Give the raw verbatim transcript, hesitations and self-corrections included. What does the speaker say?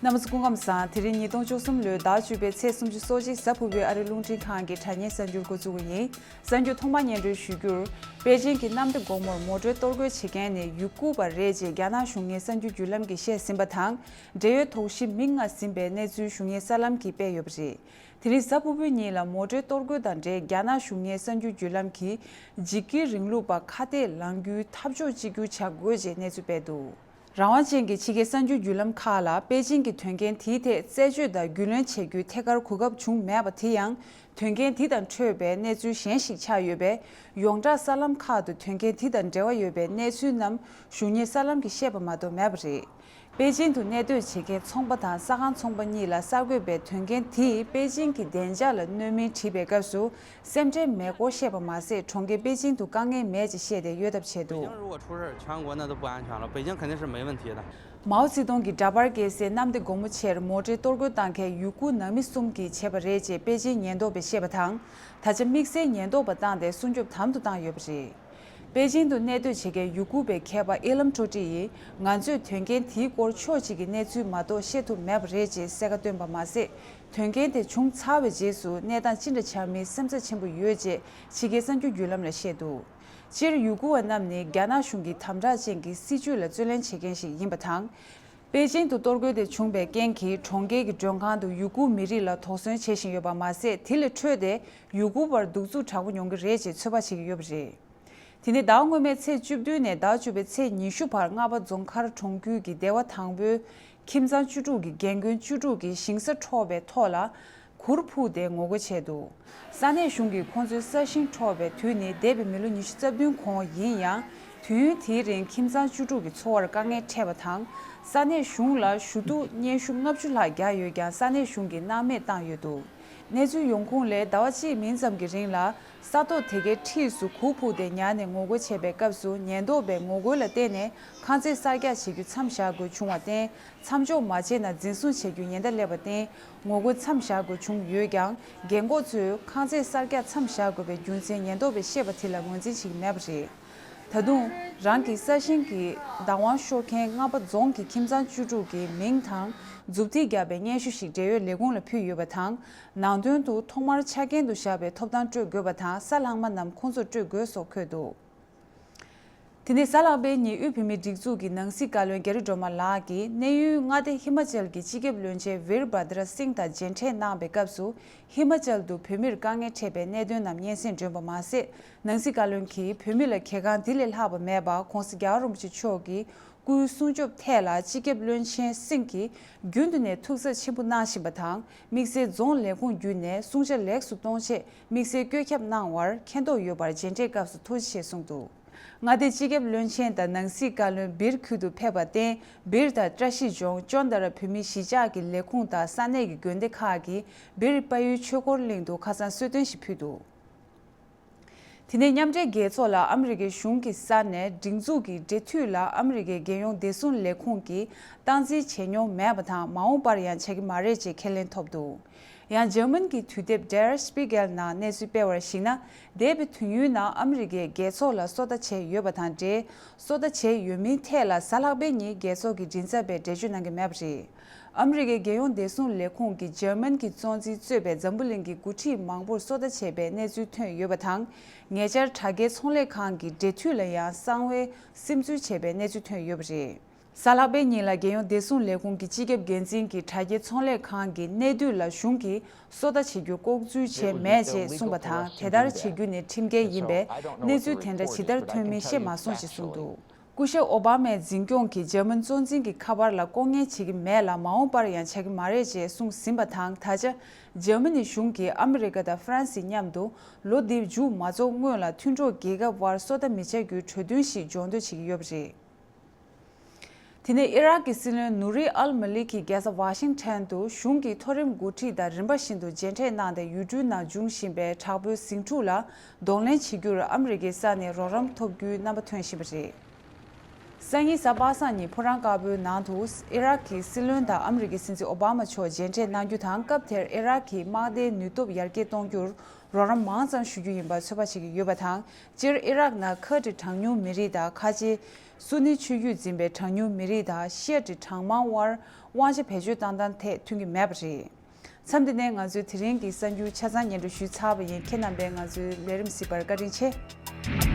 རྣམ་པ་ཚོ་སྐུ་ཁམས་བཟང་། དེ་རིང་ཉིས་སྟོང་བཅུ་གསུམ་ལོའི་ཟླ་བཅུ་པའི་ཚེས་སུམ་ཅུ་སོ་གཅིག་གཟའ་ཕུར་བུའི་ཨ་རིའི་རླུང་འཕྲིན་ཁང་གི་དྲ་བརྙན་གསར་འགྱུར་འགོ་འཛུགས་ཀྱི་ཡིན། གསར་འགྱུར་ཐོག་མར་སྙན་སྒྲོན་ཞུ་རྒྱུར། པེ་ཅིང་གི་གནམ་བདེ་སྒོ་མོར་མོ་ཊའི་གཏོར་རྒོལ་བྱེད་མཁན་ནི་ཡུ་གུར་བ་རེད་ཅེས་རྒྱ་ནག་གཞུང་གཉེར་གསར་འགྱུར་བརྒྱུད་ལམ་གྱིས་བཤད་ཟིན་པ་དང་། འབྲེལ་ཡོད་དོགས་གཞི་མི་ལྔ་ཟིན་པའི་གནས་ཚུལ་གཞུང་གཉེར་གསར་ལམ་གྱིས་སྤེལ་ཡོད་པ་རེད། དེ་རིང་གཟའ་ཕུར་བུ་ཉིན་ལ་མོ་ཊའི་གཏོར་རྒོལ་དང་འབྲེལ་རྒྱ་ནག་གཞུང་གཉེར་གསར་འགྱུར་བརྒྱུད་ལམ་གྱིས་འཇིགས་སྐུལ་རིང་ལུགས་པ་ཁ་གཏད་ལངས་རྒྱུའི་འཐབ་ཕྱོགས་གཅིག་གྱུར་བྱ་དགོས་ཅེས་གནས་ཚུལ་སྤེལ་འདུག་རང་དབང་ཅན་གྱི་ཕྱི་རྒྱལ་གསར་འགྱུར་བརྒྱུད་ལམ་ཁག་ལ་པེ་ཅིང་གིས་དོན་རྐྱེན་དེའི་ཐད་རྩད་གཅོད་དང་རྒྱུས་ལོན་བྱེད་རྒྱུའི་ཐད་ཀར་གོ་སྐབས་བྱུང་མེད་པ་དེ་ཡང་། དོན་རྐྱེན་དེ་དང་འཕྲོས་པའི་གནས་ཚུལ་གཞན་ཞིག་ཆགས་ཡོད་པས། ཡོངས་གྲགས་གསར་ལམ་ཁག་ཏུ་དོན་རྐྱེན་དེ་དང་འབྲེལ་བ་ཡོད་པའི་གནས་ཚུལ་རྣམས་གཞུང་གཉེར་གསར་ལམ་གྱིས་བཤད་པ་མ་གཏོགས་མེད་པ་རེད། པེ་ཅིང་དུ་གནས་སྡོད་བྱེད་མཁན་ཚོང་པ་དང་ས་ཁང་ཚོང་པ་གཉིས་ལ་གསར་འགོད་པས་དོན་རྐྱེན་དེས་པེ་ཅིང་གི་བདེ་འཇགས་ལ་གནོད་མིན་དྲིས་པའི་སྐབས་སུ། སེམས་ཁྲལ་མེད་སྐོར་བཤད་པ་མ་ཟད། གྲོང་ཁྱེར་པེ་ཅིང་དུ་དཀའ་ངལ་མེད་ཅེས་བཤད་དེ་གཡོལ་ཐབས་བྱས་འདུག 北京如果出事儿，全国那都不安全了。北京肯定是没问题的。 མའོ་ཙེ་ཏུང་གི་འདྲ་པར་རྒྱལ་སའི་གནམ་བདེ་སྒོ་མོ་ཆེར་མོ་ཊའི་གཏོར་རྒོལ་བཏང་མཁན་ཡུ་གུར་ནང་མི་གསུམ་གྱིས་བྱས་པ་རེད་ཅེས་པེ་ཅིང་ཉེན་རྟོག་པས་བཤད་པ་དང་། ད་ཆ་དམིགས་བསལ་ཉེན་རྟོག་པ་བཏང་སྟེ་སྲུང་སྐྱོབ་དམ་དུ་བཏང་ཡོད་པ་རེད། པེ་ཅིང་དུ་གནས་སྡོད་བྱེད་མཁན་ཡུ་གུར་བའི་མཁས་པ་ཨི་ལམ་ཁྲོ་ཀྲི་ཡིས། ང་ཚོས་དོན་རྐྱེན་དེའི་སྐོར་ཕྱོགས་གཅིག་གི་གནས་ཚུལ་མ་གཏོགས་ཤེས་ཐུབ་མེད་པ་རེད་ཅེས་གསལ་ཁ་བཏོན་པ་མ་ཟད། དོན་རྐྱེན་དེ་བྱུང་ཚར་བའི་རྗེས་སུ་གནས་སྟངས་ཅི་འདྲ་ཆགས་མིན་སེམས་འཚབ་ཆེན་པོ་ཡོད་ཅེས་ཕྱི་རྒྱལ་གསར་འགྱུར་བརྒྱུད་ལམ་ལ་བཤད་འདུག་སྤྱིར་ཡུ་གུར་བ་རྣམས་ནི་རྒྱ་ནག་གཞུང་གི་དམ་དྲག་ཅན་གྱི་སྲིད་བྱུས་ལ་རྩོད་ལེན་བྱེད་མཁན་ཞིག་ཡིན་པ་དང་། པེ་ཅིང་དུ་གཏོར་རྒོལ་དེ་བྱུང་བའི་རྐྱེན་གྱིས་གྲོང་ཁྱེར་གྱི་མགྲོན་ཁང་དུ་ཡུ་གུར་མི་རིགས་ལ་དོགས་ཟོན་བྱེད་བཞིན་ཡོད་པ་མ་ཟད། དེ་ལས་འཕྲོས་ཏེ་ཡུ་གུར་བར་གདུག་རྩུབ་དྲག་པོ་ཡོང་གི་རེད་ཅེས་ཚོད་དཔག་བྱེད་ཀྱི་ཡོད་པ་རེད། དེ་ནི་ཟླ་བ་སྔོན་མའི་ཚེས་བཅུ་བདུན་ནས་ཟླ་བ་བཅུ་པའི་ཚེས་ཉི་ཤུ་བར་རྔ་པ་རྫོང་མཁར་གྲོང་ཁུལ་གྱི་སྡེ་བ་དང་པོའི་ཁྱིམ་ཚང་བཅུ་དྲུག་གི་རྒན་རྒོན་བཅུ་དྲུག་གིས་ཞིང་ས་འཕྲོག་པའི་ཐོག་ལ་གུར་ཕུབ་སྟེ་ངོ་རྒོལ་བྱས་འདུག་ས་གནས་གཞུང་གིས་ཁོང་ཚོའི་ས་ཞིང་འཕྲོག་པའི་དུས་ནི་འདས་པའི་མི་ལོ་ཉི་ཤུ་རྩ་བདུན་གོང་ཡིན་ཡང་། དུས་ཡུན་དེའི་རིང་ཁྱིམ་ཚང་བཅུ་དྲུག་གི་འཚོ་བར་དཀའ་ངལ་འཕྲད་པ་དང་། ས་གནས་གཞུང་ལ་ཞུ་གཏུག་སྙན་ཞུ་ལྔ་བཅུ་ལྷག་བརྒྱབ་ཡོད་ཀྱང་། ས་གནས་གཞུང་གིས་སྣང་མེད་བཏང་ཡོད་འདུག་གནས་ཚུལ་ཡོང་ཁུངས་ལས། ཟླ་བ་གཅིག་མིན་ཙམ་གྱི་རིང་ལ་ས་ཐོག་དེ་གའི་འཁྲིས་སུ་གུར་ཕུབ་སྟེ་ཉར་ནས་ངོ་རྒོལ་བྱས་པའི་སྐབས་སུ། ཉེན་རྟོག་པས་ངོ་རྒོལ་ལ་བརྟེན་ནས་ཁང་བརྩེགས་གསར་རྒྱག་བྱེད་རྒྱུ་མཚམས་བཞག་དགོས་བྱུང་བར་བརྟེན། མཚམས་འཇོག་མ་བྱས་ན་འཛིན་བཟུང་བྱེད་རྒྱུའི་ཉེན་བརྡ་སླེབས་པར་བརྟེན། ངོ་རྒོལ་མཚམས་བཞག་དགོས་བྱུང་ཡོད་ཀྱང་། རྒན་འཁོགས་ཚོས་ཁང་བརྩེགས་གསར་རྒྱག་མཚམས་བཞག་དགོས་པའི་རྒྱུ་མཚན་ཉེན་རྟོག་པས་བཤད་པ་དེ་ལ་ངོས་འཛིན་བྱེད་ཀྱི་མེད་པ་རེད། ད་དུང་། རང་གི་ས་ཞིང་གི་བདག་དབང་ཤོར་མཁན་རྔ་པ་རྫོང་གི་ཁྱིམ་ཚང་བཅུ་དྲུག་གི་མིང་དང་མཛུབ་ཐེལ་བརྒྱབ་པའི་སྙན་ཞུ་ཞིག་འབྲེལ་ཡོད་ལས་ཁུངས་ལ་ཕུལ་ཡོད་པ་དང་། ནང་དོན་དུ་ཐོག་མར་ཆ་རྐྱེན་དུ་བཞག་པའི་ཐོབ་ཐང་སྤྲོད་དགོས་པ་དང་། ས་ལྷག་མ་རྣམས་ཁོང་ཚོར་སྤྲོད་དགོས་སོགས་འཁོད་འདུག་དེ་ནས་གཟའ་ལྷག་པའི་ཉིན་དབུས་བོད་མིའི་སྒྲིག་འཛུགས་ཀྱི་ནང་སྲིད་བཀའ་བློན་རྒྱ་རི་སྒྲོལ་མ་ལགས་ཀྱིས་གནས་ཡུལ་མངའ་སྡེ་ཧི་མ་ཅལ་གྱི་སྤྱི་ཁྱབ་བློན་ཆེན་ཝིར་བྷ་དྲ་སིང་དང་མཇལ་འཕྲད་གནང་བའི་སྐབས་སུ། ཧི་མ་ཅལ་དུ་བོད་མིར་དཀའ་ངལ་འཕྲད་པའི་གནད་དོན་རྣམས་སྙན་སེང་བསྒྲོན་པ་མ་ཟད། ནང་སྲིད་བཀའ་བློན་གྱིས་བོད་མི་ལ་གལ་འགངས་འདི་ལས་ལྷག་པ་མེད་པ། ྋགོང་ས་རྒྱལ་བ་རིན་པོ་ཆེ་མཆོག་གི་སྐུའི་སྲུང་སྐྱོབ་ཐད་ལ་སྤྱི་ཁྱབ་བློན་ཆེན་སིང་གིས་རྒྱུན་དུ་ནས་ཐུགས་འཚབ་ཆེན་པོ་གནང་བཞིན་པ་དང་། དམིགས་བསལ་རྫོང་ལས་ཁུངས་བརྒྱུད་ནས་སྲུང་བྱ་ལེགས་སུ་གཏོང་ཆེད་དམིགས་བསལ་བཀོད་ཁྱབ་གནང་བར་མཁྱེན་རྟོགས་ཡོད་པར་མཇལ་འཕྲད་སྐབས་སུ་ཐུགས་རྗེ་ཆེ་གསུངས་འདུག་མངའ་སྡེའི་སྤྱི་ཁྱབ་བློན་ཆེན་དང་ནང་སྲིད་བཀའ་བློན་སྦིར་ཁུལ་དུ་ཕེབས་པར་བརྟེན། སྦིར་དང་བཀྲ་ཤིས་ལྗོངས། ཅོན་ཏ་ར་བོད་མིའི་གཞིས་ཆགས་ཀྱི་ལས་ཁུངས་དང་ས་གནས་ཀྱི་དགོན་སྡེ་ཁག་གིས་སྦིར་དཔལ་ཡུལ་ཆོས་འཁོར་གླིང་དུ་ཁ་སང་གསོལ་སྟོན་ཞིག་ཕུལ་འདུག་དེ་ནས་མཉམ་འབྲེལ་རྒྱལ་ཚོགས་ལ་ཨ་མི་རི་ཀའི་གཞུང་གི་ས་ནས་སྒྲིག་འཛུགས་ཀྱི་འབྲེལ་མཐུད་ལ་ཨ་མི་རི་ཀའི་རྒྱལ་ཡོངས་བདེ་སྲུང་ལས་ཁུངས་ཀྱིས་སྟངས་འཛིན་བྱས་མྱོང་མེད་པ་དང་། མ་འོངས་པར་ཡང་བྱ་གི་མ་རེད་ཅེས་ཁས་ལེན་ཐོབ་འདུག་ཡང་འཇར་མན་གྱི་དུས་དེབ་ཌེར་སྤི་གེལ་ནང་གནས་ཚུལ་སྤེལ་བར་གཞིགས་ན། འདས་པའི་དུས་ཡུན་ནང་ཨ་མི་རི་ཀས་རྒྱལ་ཚོགས་ལ་སོ་ལྟ་བྱས་ཡོད་པ་དང་འབྲེལ། སོ་ལྟ་བྱས་ཡོད་མིན་ཐད་ལ་གཟའ་ལྷག་པའི་ཉིན་རྒྱལ་ཚོགས་ཀྱི་མགྲིན་ཚབ་པས་འགྲེལ་བརྗོད་གནང་གི་མེད་པ་རེད། ཨ་མི་རི་ཀའི་རྒྱལ་ཡོངས་བདེ་སྲུང་ལས་ཁུངས་ཀྱིས་འཇར་མན་གྱི་གཙོ་འཛིན་གཙོས་པའི་འཛམ་བུ་གླིང་གི་འགོ་ཁྲིད་མང་པོར་སོ་ལྟ་བྱས་པའི་གནས་ཚུལ་ཐོན་ཡོད་པ་དང་། ཉེ་ཆར་དྲ་རྒྱའི་ཚོང་ལས་ཁང་གི་འབྲེལ་མཐུད་ལ་ཡང་གསང་བའི་སིམ་འཛུལ་བྱས་པའི་གནས་ཚུལ་ཐོན་ཡོད་པ་རེད། གཟའ་ལྷག་པའི་ཉིན་ལ་རྒྱལ་ཡོངས་བདེ་སྲུང་ལས་ཁུངས་ཀྱི་སྤྱི་ཁྱབ་འགན་འཛིན་གྱིས་དྲ་རྒྱའི་ཚོང་ལས་ཁང་གི་གནས་སྡུད་ལ་གཞུང་གིས་སོ་ལྟ་བྱེད་རྒྱུར་ལྐོག་འཛུལ་བྱས་མེད་ཅེས་གསུངས་པ་དང་། དེ་ལྟར་བྱེད་རྒྱུ་ནི་ཁྲིམས་འགལ་ཡིན་པས། གནས་ཚུལ་དེ་འདྲ་ཇི་ལྟར་ཐོན་མིན་ཤེས་མ་སོང་ཞེས་གསུངས་འདུག་སྐུ་ཞབས་ཨོ་བྷ་མའི་འཛིན་སྐྱོང་གིས་འཇར་མན་གཙོ་འཛིན་གྱི་ཁ་པར་ལ་ལྐོག་ཉན་བྱེད་ཀྱི་མེད་ལ། མ་འོངས་པར་ཡང་བྱ་གི་མ་རེད་ཅེས་གསུངས་ཟིན་པ་དང་། ད་ཆ་འཇར་མ་ནི་གཞུང་གིས་ཨ་མི་རི་ཀ་དང་ཧྥ་རན་སི་མཉམ་དུ་ལོ་འདི་མཇུག་མ་རྫོགས་སྔོན་ལ་མཐུན་གྲོགས་རྒྱལ་ཁབ་དབར་སོ་ལྟ་མི་བྱ་རྒྱུའི་གྲོས་མཐུན་ཞིག་སྦྱོང་འདོད་བྱེད་ཀྱི་ཡོད་པ་རེད། དེ་ནས་ཨི་རག་གི་སྲིད་བློན་ནུ་རི་ཨལ་མ་ལི་ཁིས་རྒྱལ་ས་ཝ་ཤིང་ཊོན་དུ་གཞུང་གི་མཐོ་རིམ་འགོ་ཁྲིད་དང་རིམ་པ་བཞིན་དུ་མཇལ་འཕྲད་གནང་སྟེ། ཡུལ་གྲུའི་ནང་འབྱུང་བཞིན་པའི་དྲག་པོའི་ཟིང་འཁྲུག་ལ་གདོང་ལེན་བྱེད་རྒྱུར་ཨ་མི་རི་ཀའི་ས་ནས་རོགས་རམ་ཐོབ་རྒྱུའི་རྣམ་པ་ཐོན་བཞིན་པ་རེད། སང་ཉིན་གཟའ་པ་སངས་ཉིན་ཕོ་བྲང་དཀར་པོའི་ནང་དུ་ཨི་རག་གི་སྲིད་བློན་དང་ཨ་མི་རི་ཀའི་སྲིད་འཛིན་ཨོ་བྷ་མ་མཆོག་མཇལ་འཕྲད་གནང་རྒྱུ་དང་། སྐབས་དེར་ཨི་རག་གི་དམག་སྡེའི་ནུས་སྟོབས་ཡར་རྒྱས་གཏོང་རྒྱུར་ རོགས་རམ་མང་ཙམ་ཞུ་རྒྱུ་ཡིན་པ་ཚོད་དཔག་བྱེད་ཀྱི་ཡོད་པ་དང་། སྤྱིར་ཨི་རག་ནང་ཁུར་ཌི་གྲངས་ཉུང་མི་རིགས་དང་ཁ་ཆེ་སུ་ནི་ཆོས་བརྒྱུད་འཛིན་པའི་གྲངས་ཉུང་མི་རིགས་དང་ཤི་ཡ་ཊི་གྲངས་མང་དབར་དབང་ཆ་བེད་སྤྱོད་བཏང་སྟངས་ཐད་མཐུན་གྱི་མེད་པ་རེད། མཚམས་འདི་ནས་ང་ཚོའི་དེ་རིང་གི་གསར་འགྱུར་ཆ་ཚང་སྙན་སྒྲོན་ཞུས་ཚར་བ་ཡིན། ཁྱེད་རྣམ་པས་ང་ཚོའི་ལས་རིམ་གཟིགས་པར་བཀའ་དྲིན་ཆེ།